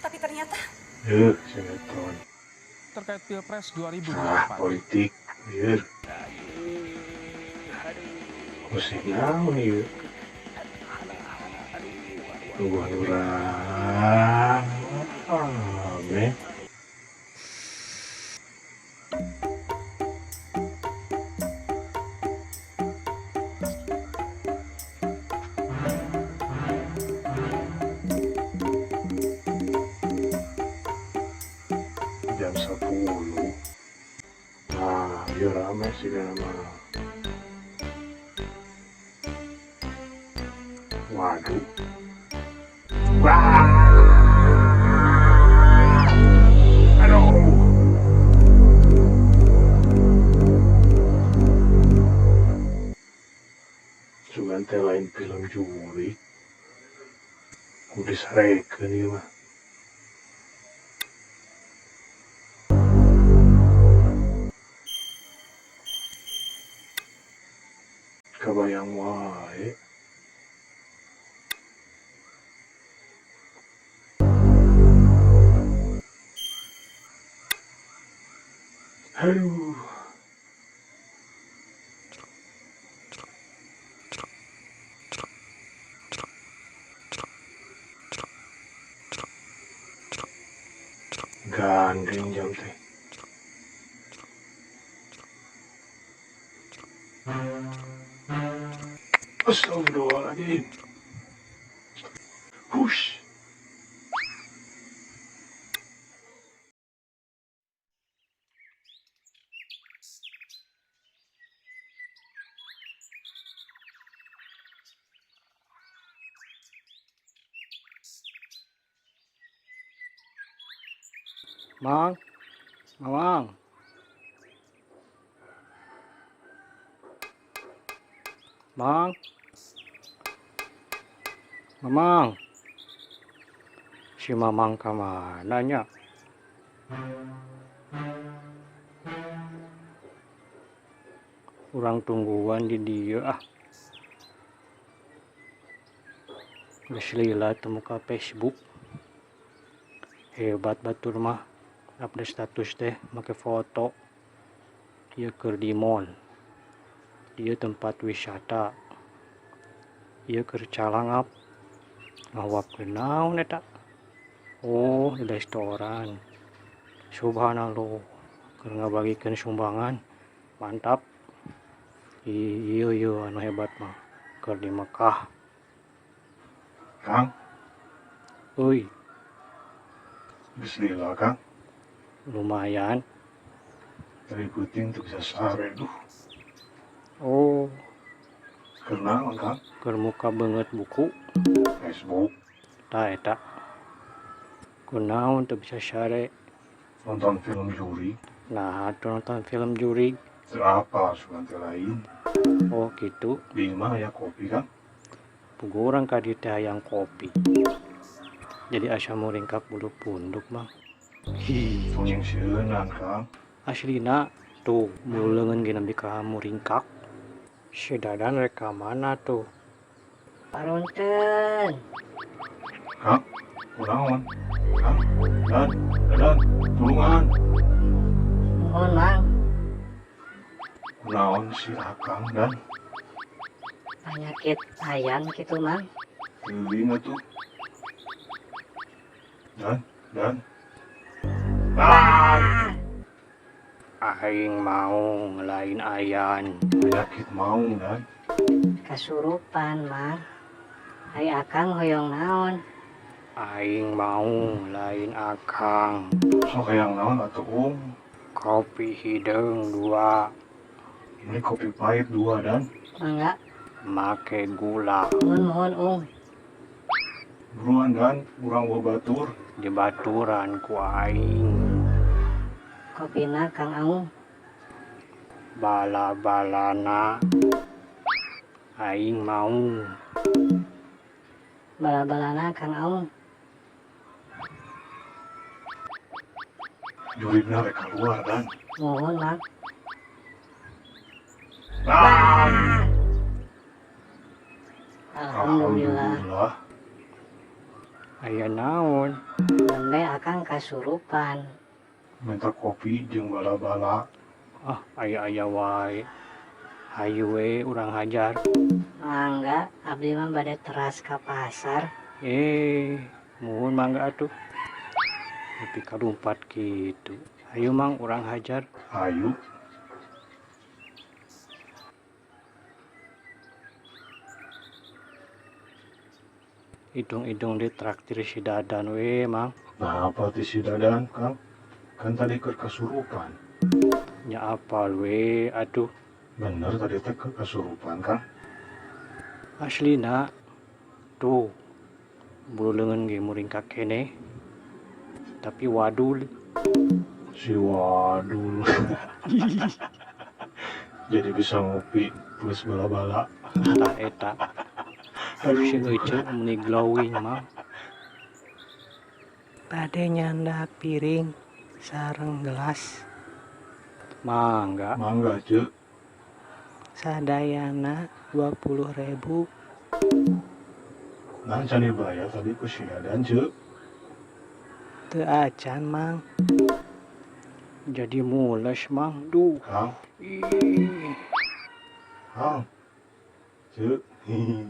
Tapi ternyata Sinetron. Terkait Pilpres 2024. Ah, politik, lieur. Musik naon ieu? Tungguan urang rame. Jam 10. Nah, ieu rame sih mah. Waduh. Wah. Aduh. Sugan teh lain film jurig. Kudu disarekeun ieu mah. Kabayang wae. Aduh. Gandeng jam teh. Astagfirullahaladzim. Hush. Mang, Mamang. Mang. Mamang. Si Mamang kemana nya? Urang tungguan di dia ah. Geus lila teu muka Facebook. Hebat batur mah. Update status teh make foto. Ieu keur di mall. Ieu tempat wisata. Ieu keur calangap. Ngahuapkeun naon eta? Oh, di restoran. Subhanallah, keur ngabagikeun sumbangan. Mantap. Ieu ieu anu hebat mah keur di Mekah. Kang. Euy. Geus lila, Kang. Lumayan. Dari puting tuh bisa sare duh. Oh. Keur naon, Kang? Keur muka beungeut buku. Facebook. Tah eta. Kunaon teu bisa sare? Nonton film jurig. Nah, atuh nonton film jurig. Teu apa sugan teh lain. Oh, gitu. Di imah aya kopi, Kang. Puguh urang ka dieu teh hayang kopi. Jadi asa muringkak bulu punduk, Mang. Hi. Tong nyingsieunan, Kang. Aslina tuh bulu leungeun ge nepi ka muringkak. Si Dadan rek ka mana tuh? Parunten. Kang, kunaon? Kang, Dan, Dadan, tulungan. Nuhun, Mang. Kunaon si Akang, Dan? Penyakit ayam gitu, Mang. Teuing atuh. Dan, Dan. Ah! Aing maung lain ayan. Penyakit maung, Dan. Kasurupan, Mang. Ari Akang hoyong naon? Aing maung lain Akang. Sok hayang naon atuh, Ung? Kopi hideung 2. Ini kopi pahit 2, Dan. Mangga. Make gula. Nuhun, nuhun, Ung. Buruan, Dan, urang bawa batur. Dibaturan ku aing. Kopina Kang Aung. Bala-balana aing maung. Bala-balana Kang Aung. Jurigna rek keluar, Dan. Nuhun, Mang. Ah! Alhamdulillah. Alhamdulillah. Aya naon? Nembe Akang kasurupan. Minta kopi jeung bala-bala. Ah, aya-aya wae. Hayu we urang hajar. Mangga, abdi mah bade teras ka pasar. Eh, muhun mangga atuh. Nepi ka lumpat kitu. Hayu, Mang, urang hajar. Hayu. Idung-idung ditraktir si Dadan we, Mang. Nah, apa ti si Dadan, Kang? Kan tadi keur kasurupan. Nya apal we atuh. Bener tadi teh keur kasurupan, Kang. Aslina tuh bulu leungeun ge muringkak keneh. Tapi wadul. Si wadul. Jadi bisa ngopi plus bala-bala. Tah eta. Si Ece meni glowing, Mang. Bade nyandak piring sareng gelas. Mangga. Mangga, Ceu. Sadayana 20.000. Nah, can dibayar tadi ku si Dadan, Ceu. Teu acan, Mang. Jadi mules, Mang. Duh. Kang. Ih. Kang. Ceu. Hihi.